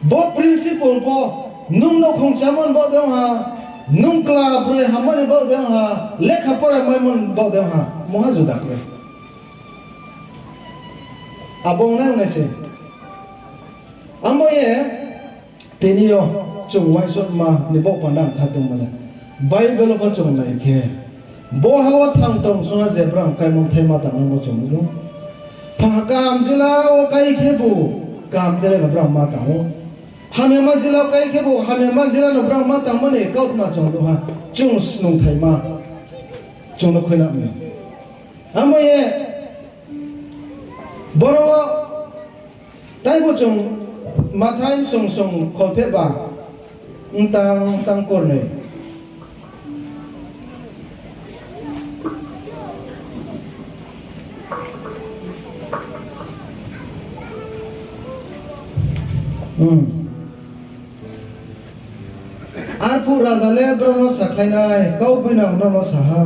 Bo principle pho, nung nouhkhong chámo ni baoh de ong ha, nung kla broi hammo ni baoh de ong ha, lekha pora maimo ni baoh de ong ha, mungha juda kroi. Abo ongnai ongnai se. Abo ye, tini yo chung uaingsouhma ni baoh panda kha tongmo le, Bible wo pho chung nai khe, bo ha wo thang tong sung ha je brang kaimo bthai ma tangmo chung nuh ou. Pha kaham jila wo kai khebu, kaham jila no brang ma tang ou. Hamyama jila wo kai khebu, hamyama jila no brang ma tangmo ni kautma chung nuh ha, chung snungthaima, chung no khuina mi. Amo ye, boro wo, taibo chung Mathai bsong song kholphehba, mtang, mtang kornoi. Hmm. Arphuh raja le brao no sakhlainai, Kaugboi nang nrao no sa ha,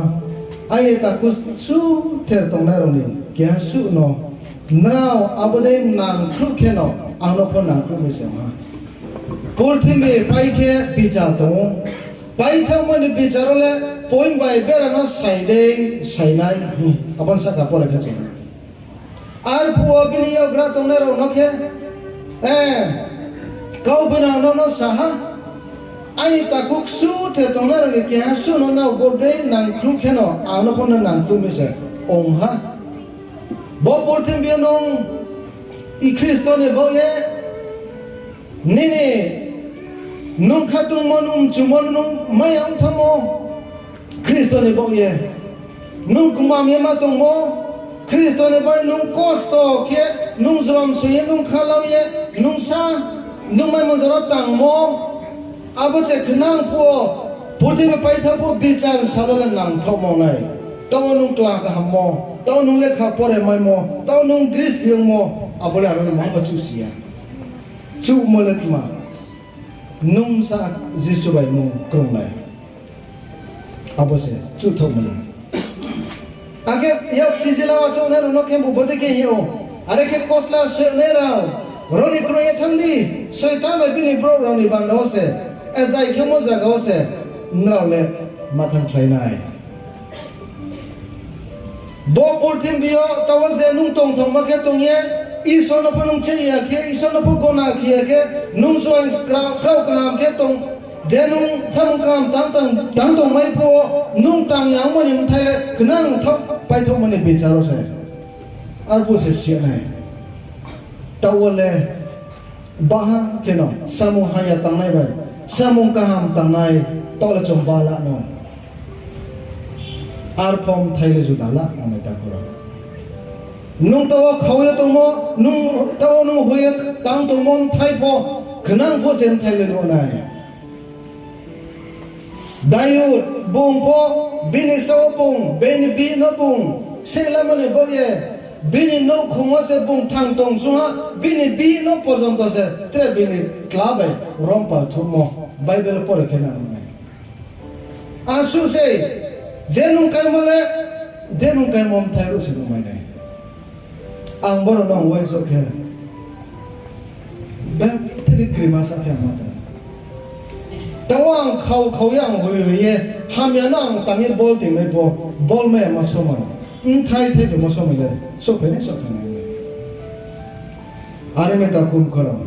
aini takhu suther tongnai rao ni keha suh no nrao abo dei nangkhruh kheno ang no pho nangkhruh mi se ong ha. Purthimbi pai khe bichar tong ou. Paithaohmo ni bichar wo le poing bai bera no sai dei sainai, abo ni sahka pore khe chung. Arphuh wo bini yakgra tongnai rao no khe, eh, Kaugboi nang nrao no sa ha, aini takhu suther tongnai rao ni keha suh no nrao bo dei nangkhruh kheno ang no pho no nangkhruh mi se ong ha. Bo purthimbi yo nung Khristo ni baoh ye nini nung khatungmo, nung mchumo, nung maya ong thanngmo, Khristo ni baoh ye. Nung kmam ye ma tongmo, Khristo ni baoh ye nung kosto khe, nung jrom soi ye, nung khalau ye, nung sa, nung maimo jora tangmo, abo se khnang phuh wo, purthimbi paithaoh phuh bichar sal wo le nangthaohmo nai. Taoh wo nung kla kahammo, taoh wo nung lekha pore maimo, taoh wo nung gristi ongmo, abo le aro no mungha pho chuhsi ya. Chuhmo le tma, nung bsa Jisu bai nung krunglai. Abo se chuhthaohmo le. Akhe yaksi jila wo achouhnai rao no khe bo bodei khe hing ou. Are khe kosla soihnai rao, ro ni krung ye thanng di, Soitan bai bini brouh rao ni banda wo se, zai khemo zaga wo se nrao le ma thanngkhlai nai. Bo purthimbi yo taoh wo je nung tongthaoma khe tong ye, Isor no pho nung cheh ya khe, Isor no pho gona khe ya khe, nung juaing krao, krao kaham khe tong, je nung samung kaham tang tang, tang tongmai phuh wo, nung tang ya ongmo ni bthai le khnang thaoh paithaohmo ni bichar wo se. Arphuh se si ya nai. Taoh wo le baha kheno samung hamya tangnai bai samung kaham tangnai, taoh le chung bala no. Arphuh bthai le juda la nang nai takhu rao. Nung taoh wo khau ye tongmo, nung taoh wo nung hoih ye tang tongmo bthai pho, khnang pho se bthai le nuh nai. Dayud bung pho, bini sao bung, bini bihih no bung, se lamo ni baoh ye, bini nouhkhong wo se bung thang tong sung ha, bini bihih no porjonto se tre bini tla bai rompal thuhmo, Bible pore khe nang nai. Asuh sei, je nung kaimo le, je nung kaimo bthai ruh se nung mai nai. Ang boro no ang uaingsouh khe, bethe khe krima sa khe ang ma tong. Taoh ang khau khau ye ang hoih hoih ye, hamya no ang tang ye bol tongmai pho, bol mai ya ma somoi, bthai thai tongmo somoi le souhphai nai, souhphai nai. Are mi takhu mkhu rao,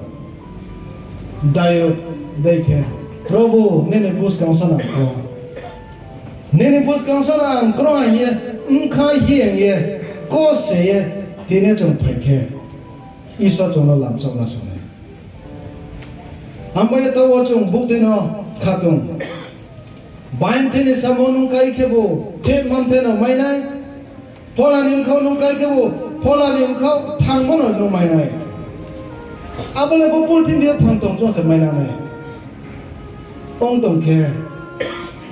Dayud dei khe, Probu, nini buskang só no ang kro, nini buskang só no ang kro ha hing ye, bkha hi ang ye, kose ye, tini chung phai khe, Isor chung no lamchak la song nai. Abo ye taoh wo chung buktui no kha tong. Baimthai ni samung nung kai khebu, thik mamthai no mai nai. Phola ni bkhaoh nung kai khebu, phola ni bkhaoh thangmo no nung mai nai. Abo le bo purthimbi yo thang tong chung se mai nang nai. Ong tong khe,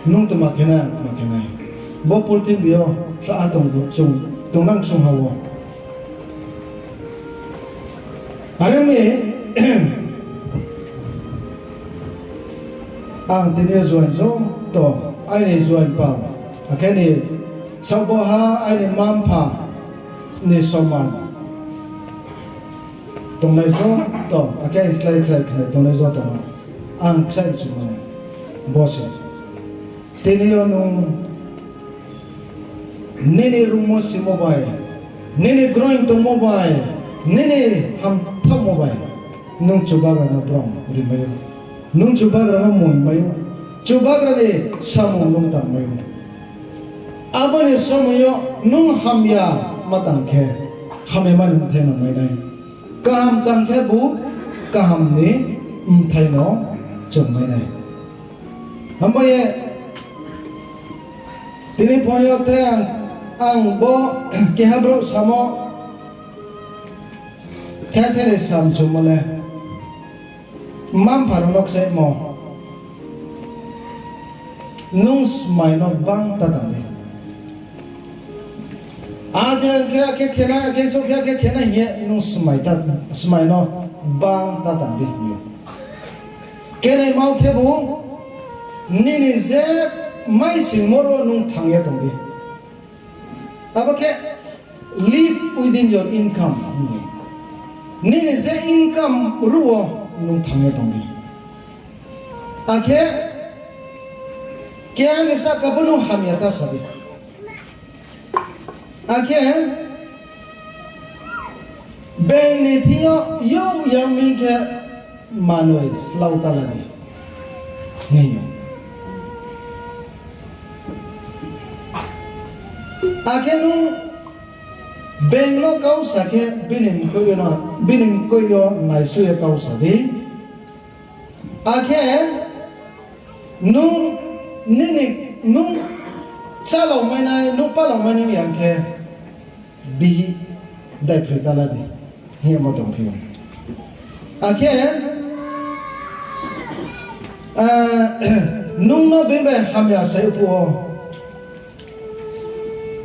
nung tma khe nai, ang tma khe nai. Bo purthimbi yo sra tong, chung tongnang sung ha wo. Are mi, ang tini joaing joto, aini joaing pal, akhe ni saohbo ha aini mma-mpha ni soman tongnai joto, akhe aini slái chrai khnai tongnai joto no ang kchaih chumai bo se. Tini yo nung nini rungmo simo bai, nini groing tongmo bai, nini hamthaohmo bai, nung Chubagra no brom rimai ou. Nung Chubagra no moingmai ou. Chubagra ni samung nung tangmai ou. Abo ni somoi yo nung hamya ma tang khe, hamya ma ni bthai no mai nai. Kaham tang khebu kaham ni bthai no chung mai nai. Hambai ye, tini phaing yo tre ang, ang bo keha brouh samo, the the ni samchumo le, mma-mpha rao no kchaihmo, nung smai no bang ta tang di. Akhe, akhe, akhe khenai, akhe souh khe, akhe khenai hing ye nung smai ta, smai no bang ta tang di hing ou. Kenaima wo khebu, nini je maisingmo ro nung thang ye tong di. Abo khe live within your income hing ou. Nini je income ruh wo nung thang ye tong di. Akhe keha ni sahka pho nung hamya ta sa di. Akhe being ni thing yo youh ya ong mi khe manoi slau ta la di, hing ou. Akhe nung being no kau sa khe bini mkoih yo no, bini mkoih yo naisouh ye kau sa di. Akhe nung nini, nung chálao mai nai, nung pálao mai nai yang khe, bihih daiphroi ta la di, hing ye ma tongphi ou. Akhe, eh, nung no being bai hamya sai phuh wo,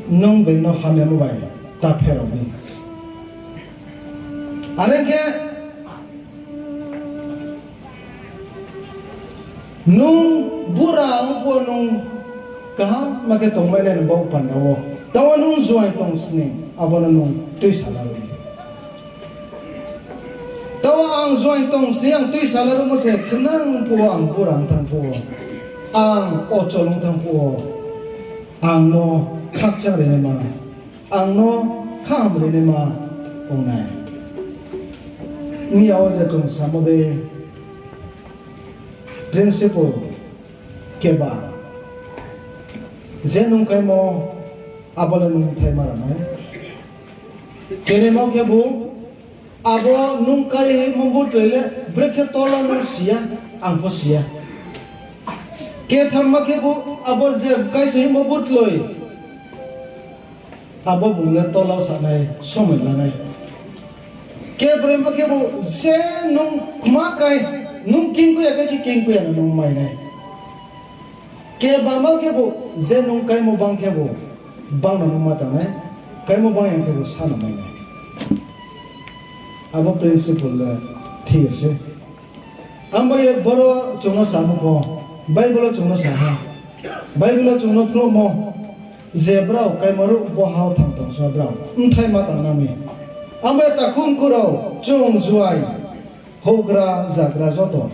nung being no hamyamo bai ta pherao di. Are khe, nung bura ong phuh wo nung kaham ma khe tongmai nai ni baoh panda wo. Taoh wo nung juaing tong sning, abo no nung tuisa la ri di. Taoh wo ang juaing tong sning, ang tuisa la rumo se khnang phuh wo, ang bura ong thanng phuh wo, ang ochol ong thanng phuh wo, ang no khakchang rinaima, ang no khaham rinaima ong nai. Miya wo je chung samo dei, principle keba, je nung kaimo, abo le nung bthai ma ra nai. Kenaima khebu, Abo nung kái hingmo butloi le brekhe tola nung si ya, ang pho si ya. Kethamma khebu abo je kái se hingmo butloi, abo bung le tola sanai somoi lanai. Kebroima khebu je nung kma kái, nung kingkui ya khe kingkui ya no nung mai nai. Kebama khebu je nung káimo bang khebu bang no nung ma tangnai, káimo bang ya khebu sa no mai nai. Abo principle le thir se. Abo ye boro chung no samo pho, Bible wo chung no sa ha. Bible wo chung no phnuhmo, je brao káimo ruh bo ha wo thang tong só brao bthai ma tang nang mi. Abo ye takhu mkhu rao, chung juai, houhgra zagra joto,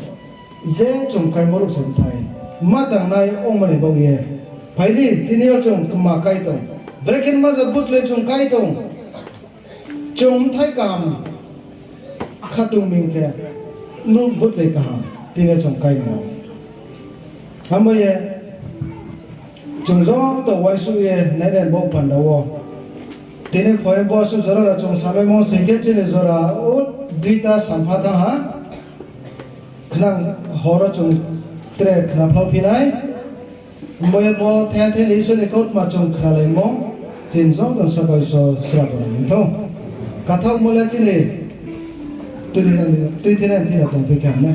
je chung káimo ruh se bthai ma tangnai ongmo ni baoh ye, phai di, tini yo chung kma kái tong, brekhe ma je butloi chung kái tong, chung bthai kaham khatung ming khe, nung butloi kaham tini yo chung kái nang. Abo ye chung joto uaingsouh ye nainai bo panda wo. Tini pho ye bo suh jora rao chung samaimo sing khe chini jora wo duita sampha thanng ha. Khnang hor wo chung tre khna phlao phi nai. Bo ye bo thaiha thai ni Isor ni kautma chung khnalaimo, chini joto saka Isor srabo nai thou. Kathaohmo le chini tui thina, tui thina thina tongphi kha nai.